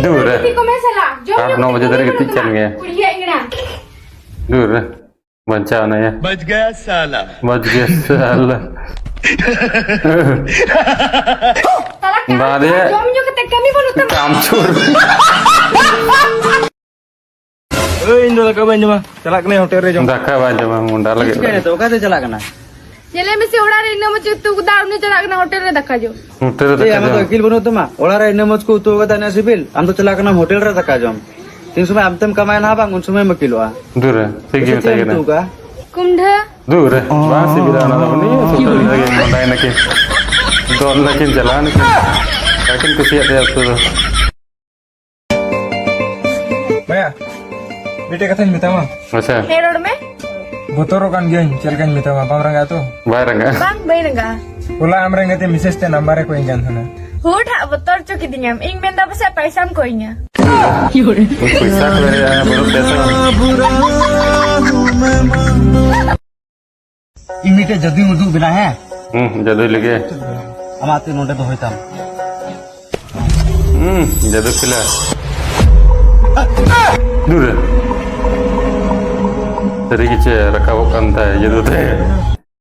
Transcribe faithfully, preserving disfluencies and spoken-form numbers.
ᱫᱩᱨ ᱨᱮ᱾ ᱜᱤᱛᱤᱡ ᱠᱚᱢᱮ ᱥᱟᱞᱟ᱾ ᱡᱚᱢ ᱟᱴ ᱧᱩ ᱱᱚ ᱠᱟᱛᱮ ᱵᱟᱡᱮ ᱫᱷᱟᱹᱨᱤᱡ ᱠᱟᱹᱢᱤ ᱜᱤᱛᱤᱡ ᱵᱟᱹᱱᱩᱜ ᱠᱟᱱ ᱛᱟᱢᱟ᱾ ᱜᱮᱭᱟ᱾ ᱠᱩᱲᱤᱭᱟᱹ ᱮᱲᱟ᱾ ᱫᱩᱨ ᱨᱮ᱾ ᱵᱟᱧᱪᱟᱣ ᱮᱱᱟᱭᱟ᱾ ᱵᱟᱪ ᱜᱟᱭᱟ ᱥᱟᱞᱟ᱾ ᱵᱟᱪ ᱜᱟᱭᱟ ᱥᱟᱞᱟ᱾ ᱥᱟᱞᱟ ᱠᱟᱢ ᱵᱟᱫᱮ᱾ ᱪᱩᱨ, ᱡᱚᱢ ᱧᱩ ᱠᱟᱛᱮ ᱠᱟᱹᱢᱤ ᱵᱟᱹᱱᱩᱜ ᱛᱟᱢᱟ᱾ ᱠᱟᱢ ᱪᱩᱨ᱾ ᱳᱭ, ᱤᱧ ᱫᱚ ᱫᱟᱠᱟ ᱵᱟᱹᱧ ᱡᱚᱢᱟ, ᱪᱟᱞᱟᱜ ᱠᱟᱹᱱᱟᱹᱧ ᱦᱳᱴᱮᱞ ᱨᱮ ᱡᱚᱢ᱾ ᱫᱟᱠᱟ ᱵᱟᱭ ᱡᱚᱢᱟ, ᱢᱩᱸᱰᱟ ᱞᱟᱹᱜᱤᱫ᱾ ᱪᱤᱠᱟᱹᱭᱮᱱᱟ ᱛᱚ? ᱚᱠᱟᱛᱮ ᱪᱟᱞᱟᱜ ᱠᱟᱱᱟ? ᱧᱮᱞᱮ ᱢᱮᱥᱮ, ᱚᱲᱟᱜ ᱨᱮ ᱤᱱᱟᱹ ᱢᱚᱡᱽ ᱩᱛᱩ ᱠᱟᱫᱟ, ᱩᱱᱤ ᱪᱟᱞᱟᱜ ᱠᱟᱱᱟ ᱦᱳᱴᱮᱞ ᱨᱮ ᱫᱟᱠᱟ ᱡᱚᱢ᱾ ᱦᱳᱴᱮᱞ ᱨᱮ ᱮᱭ, ᱫᱟᱠᱟ ᱟᱢᱟᱜ ᱫᱚ ᱡᱚᱢ᱾ ᱟᱹᱠᱤᱞ ᱵᱟᱹᱱᱩᱜ ᱛᱟᱢᱟ? ᱚᱲᱟᱜ ᱨᱮ ᱤᱱᱟᱹ ᱢᱚᱡᱽ ᱠᱚ ᱩᱛᱩ ᱠᱟᱫᱟ, ᱤᱱᱟᱹ ᱥᱤᱵᱤᱞ, ᱟᱢ ᱫᱚ ᱪᱟᱞᱟᱜ ᱠᱟᱱᱟᱢ ᱦᱳᱴᱮᱞ ᱨᱮ ᱫᱟᱠᱟ ᱡᱚᱢ᱾ ᱛᱤᱱ ᱥᱚᱢᱚᱭ ᱟᱢ ᱛᱮᱢ ᱠᱟᱢᱟᱭᱟ ᱱᱟᱦᱟᱜ ᱵᱟᱝ, ᱩᱱ ᱥᱚᱢᱚᱭᱮᱢ ᱟᱹᱠᱤᱞᱚᱜᱼᱟ᱾ ᱫᱩᱨ ᱨᱮ, ᱴᱷᱤᱠ ᱜᱮ ᱪᱮᱫ ᱢᱮᱛᱟᱭ ᱮᱢ ᱠᱟᱱᱟ᱾ ᱩᱛᱩ ᱠᱟᱜᱼᱟ? ᱠᱩᱢᱰᱷᱟᱹ᱾ ᱫᱩᱨ ᱨᱮ, ᱵᱟᱝ ᱥᱤᱵᱤᱞᱟ ᱚᱱᱟ ᱫᱚ, ᱩᱱᱤ ᱥᱩᱠᱨᱤ ᱞᱮᱠᱟ ᱜᱮ ᱢᱚᱸᱰᱟᱭ ᱱᱟᱠᱤᱱ᱾ ᱫᱚᱱ ᱱᱟᱠᱤᱱ, ᱪᱟᱞᱟᱣ ᱱᱟᱠᱤᱱ᱾ ᱵᱟᱠᱤᱱ ᱠᱩᱥᱤᱭᱟᱜ ᱛᱟᱭᱟ ᱩᱛᱩ ᱫᱚ᱾ ᱵᱟᱭᱟ, ᱢᱤᱫᱴᱮᱡ ᱠᱟᱛᱷᱟᱧ ᱢᱮᱛᱟᱢᱟ᱾ ᱟᱪᱪᱷᱟ᱾ ᱦᱮᱸ, ᱨᱚᱲ ᱢᱮ᱾ ᱵᱚᱛᱚᱨᱚᱜ ᱠᱟᱱ ᱜᱤᱭᱟᱹᱧ, ᱪᱮᱫ ᱞᱮᱠᱟᱧ ᱢᱮᱛᱟᱢᱟ, ᱵᱟᱢ ᱨᱟᱸᱜᱟᱜᱼᱟ ᱛᱚ? ᱵᱟᱭ ᱨᱟᱸᱜᱟᱜᱼᱟ᱾ ᱵᱟᱝ, ᱵᱟᱹᱧ ᱨᱟᱸᱜᱟᱜᱼᱟ᱾ ᱦᱚᱞᱟ ᱟᱢᱨᱮᱱ ᱜᱟᱛᱮ ᱢᱮᱥᱮᱡᱽ ᱛᱮ ᱱᱟᱢᱵᱟᱨ ᱮ ᱠᱚᱭᱤᱧ ᱠᱟᱱ ᱛᱟᱦᱮᱱᱟ᱾ ᱦᱩᱴ ᱦᱟᱜ, ᱵᱚᱛᱚᱨ ᱦᱚᱪᱚ ᱠᱤᱫᱤᱧᱟᱢ᱾ ᱤᱧ ᱢᱮᱱᱫᱟ ᱯᱟᱥᱮᱡ ᱯᱟᱭᱥᱟᱢ ᱠᱚᱭᱤᱧᱟ᱾ ᱯᱚᱭᱥᱟ ᱠᱚᱭ ᱨᱮᱭᱟᱜ ᱵᱟᱹᱱᱩᱜ ᱛᱟᱭᱟ ᱛᱚ᱾ ᱤᱧ ᱢᱤᱫᱴᱮᱡ ᱡᱟᱹᱫᱩᱧ ᱩᱫᱩᱜ ᱵᱮᱱᱟ, ᱦᱮᱸ? ᱦᱩᱸ, ᱡᱟᱹᱫᱩᱭ ᱞᱟᱹᱜᱤᱫ᱾ ᱟᱢᱟᱜ ᱛᱤ ᱱᱚᱰᱮ ᱫᱚᱦᱚᱭ ᱛᱟᱢ᱾ ᱦᱩᱸ, ᱡᱟᱹᱫᱩ ᱠᱷᱮᱞᱟ᱾ ᱫᱩᱨ ᱨᱮ᱾ ᱥᱟᱹᱨᱤ ᱜᱮ ᱪᱮ ᱨᱟᱠᱟᱵᱚᱜ ᱠᱟᱱ ᱛᱟᱭ ᱡᱟᱹᱫᱩ ᱛᱮ᱾